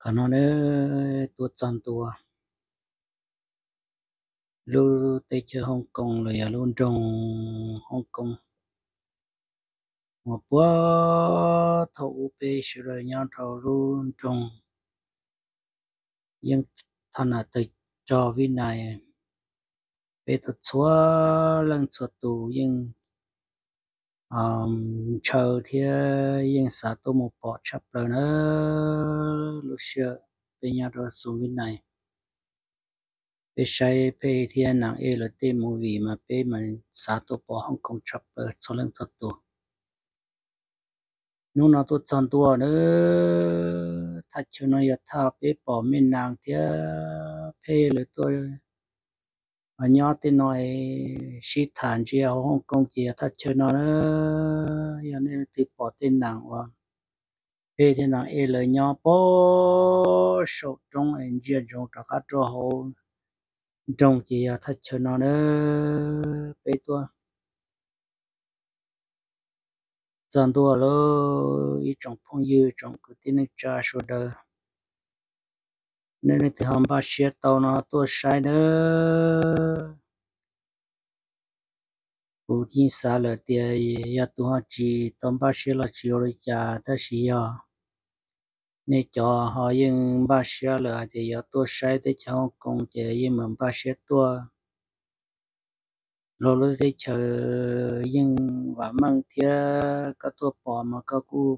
Qhov no neb tuaj txog ntua lub teb chaws Hong Kong los yog lub nroog Hong Kong uas puag thaum ub peb sawv daws nyob rau lub nroog yeej thoj nam tawg rog Vib Nais, peb tau txhua leej txhua tus yeej ntshaw thiab yeej xav tuaj mus pom tshaj plaws na. Lub sij hawm peb nyob rau xu Vib Nais, peb saib phej thiab nam ej lawv tej movie mas peb mas xav tuaj pom Hong Kong tshaj plaws txhua leej txhua tus. Hnub no tuaj txog ntua na, thaj chaw no yog thaj peb pom mej nas thiab phej lawv tuaj nyob tej no es sib tham ntsia hauv Hong Kong ces yog thaj chaw no na. Yog nej leej twg pom tej nam uas phej thiab nam ej lawv nyob puag saum roob es ntsia ntsoov rov qab rau hauv nroog ces yog thaj chaw no na. Peb tuaj txog ntua lawm ib tsoom phooj ywg tsoom kwv tij neej tsa sawv daws, nej leej twg ho npaj siab tau no tuaj saib nawb. Kuv yeej xav lawm tias yog tus ho tsis tau npaj siab los tsis ua li cas, tab sis yog nej cov ho yeej npaj siab lawm hais tias yuav tuaj saib teb chaws Hong Kong ces yeej meem npaj siab tuaj. Luag lub teb chaws yeej vam meej thiab koj tuaj pom mas koj kuj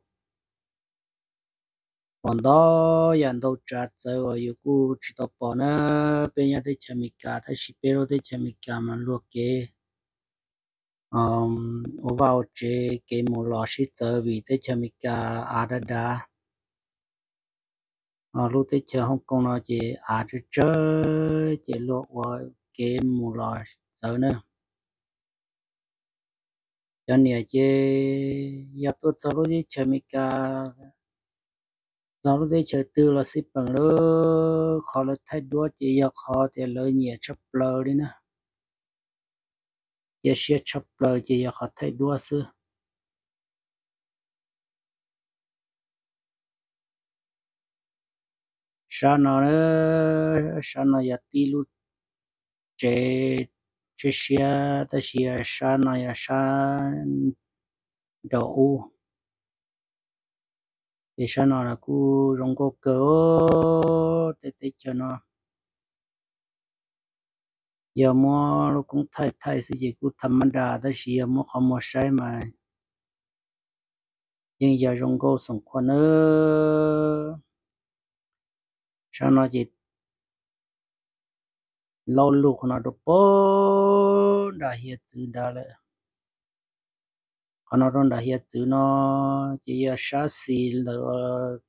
pom ntau yam ntau tsav txawv uas yus kuj tsis tau pom na. Peb nyob teb chaws Amelikas tab sis peb lub teb chaws Amelikas mas luag kev ua vaj ua tsev kev mus los sib txawv vim teb chaws Amelikas av dav dav. Ho lub teb chaws Hong Kong no ces av tsawg tsawg ces luag ua kev mus los txawv na. Cov niam ces yog tuaj txog lub teb chaws Amelikas, txog lub teb chaws twg los xij peem lawm, qhov lawv thaij duab ces yog qhov tias lawv nyiam tshaj plaws li na. Cia siab tshaj plaws ces yog qhov thaij duab xwb. Sab no, sab no yog tib lub tsev tshiab siab tab sis sab no yog sab nraum ub. Ces sab no kuj zoo nkauj kawg, tej teb chaws no yog muab lub koob thaij thaij xwb ces kuj tham mab das, tab sis yog muab qhov muag saib mas yeej yog zoo nkauj xoom khuaj nawb. Sab no ces lauj lug qhov no rau pem nram hiav txwv nrad lawm. Qhov no rau nram hiav txwv no ces yog sab xis ntawm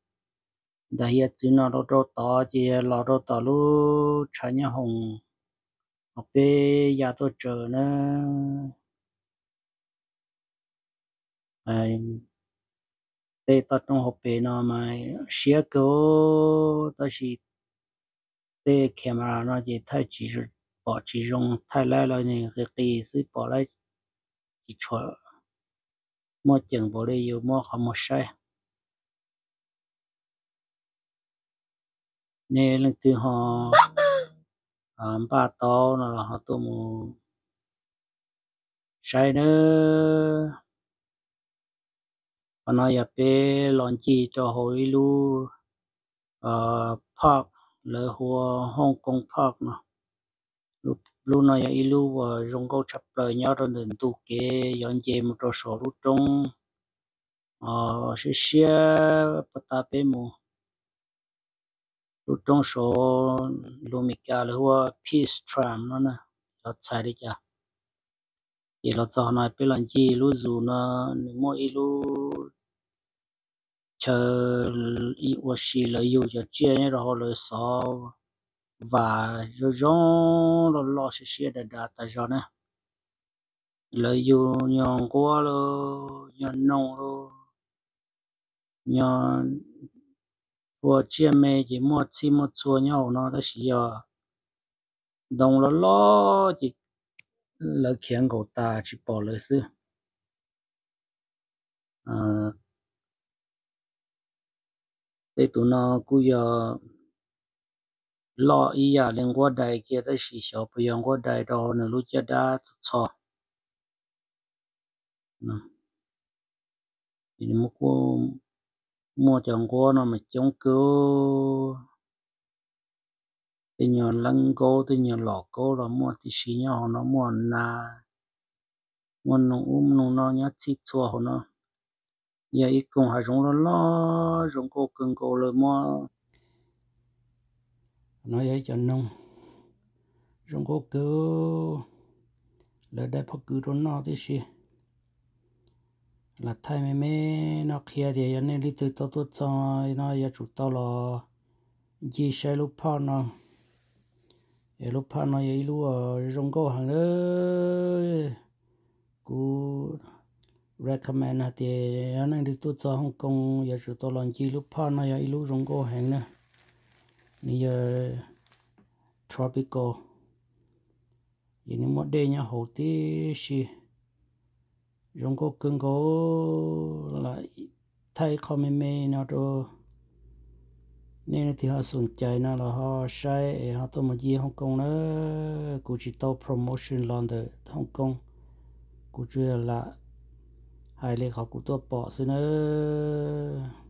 nram hiav txwv no rau rau tod ces yog los rau tom lub tshav nyob hoom uas peb ya tuaj tsaws na. Tej toj roob hauv pes no mas siab kawg, tab sis tej camera no ces thaij tsis pom tsis zoo, thaij laib los nws qis qis xwb, pom laib tsis tshua muaj ceem npaum li yus muab qhov muag saib. Nej leej twg ho npaj tau no los ho tuaj mus saib nawb. Qhov no yog peb los ncig rau hauv ib lub park, lawv hu ua Hong Kong Park no. Lub no yog ib lub uas zoo nkauj tshaj plaws nyob rau ntawm ntug kev yuav nce mus rau saum lub roob siab siab puag ta peb mus. Lub roob saud lus Meskas lawv hu ua Peace Tram no na, lawv txhais li cas. Ces los txog no peb los ncig lub zoo no, nws muaj ib lub chaw ua si lawv yug cov tsiaj nyob rau hauv lawv xov vas zoo zoo loj loj siab siab dav dav tas zog na. Lawv yug nyuag nquab los, nyuag noog los, nyuag ua tsiaj me ces muaj txhij muaj txhua nyob hauv no tab sis yog ntoo loj loj ces lawv khiav nkaum tas tsis pom lawv xwb. Tej tus no kuj yog loj ib yam li nquab dais kiag tab sis xyov puas yog nquab dais rau hauv nws lub caj dab txho. Muaj cov nquab no mas coob kawg. Tej nyuag leeb nkaub, tej nyuag los nkaub los muaj tib si nyob hauv no, muaj nas, muaj noog ub noog no nyob txhij txhua hauv no. Yog ib koog hav zoov loj loj zoo nkauj kawg nkaus lawv muab. No yog ib co noog zoo nkauj kawg, lawv dai pob kws rau noj tib si. Lam thaij me me no qhia tias yog nej leej twg tau tuaj txog no yuav tsum tau los ncig saib lub phaj no. Es lub phaj no yog ib lub zoo nkauj heev na. Kuv recommend hais tias yog nej leej twg tuaj txog Hong Kong yuav tsum tau los ncig lub phaj no, yog ib lub zoo nkauj heev na. Nws yog tropical, es nws muaj dej nyob hauv tib si, zoo nkauj kawg nkaus. Lam thaij ib qho me me no rau nej leej twg ho xoom cai no los ho saib es ho tuaj mus ncig Hong Kong na. Kuv tsis tau promotion los ntawm Hong Kong, kuv tsuas yog lam hais li qhov kuv tuaj pom xwb nawb.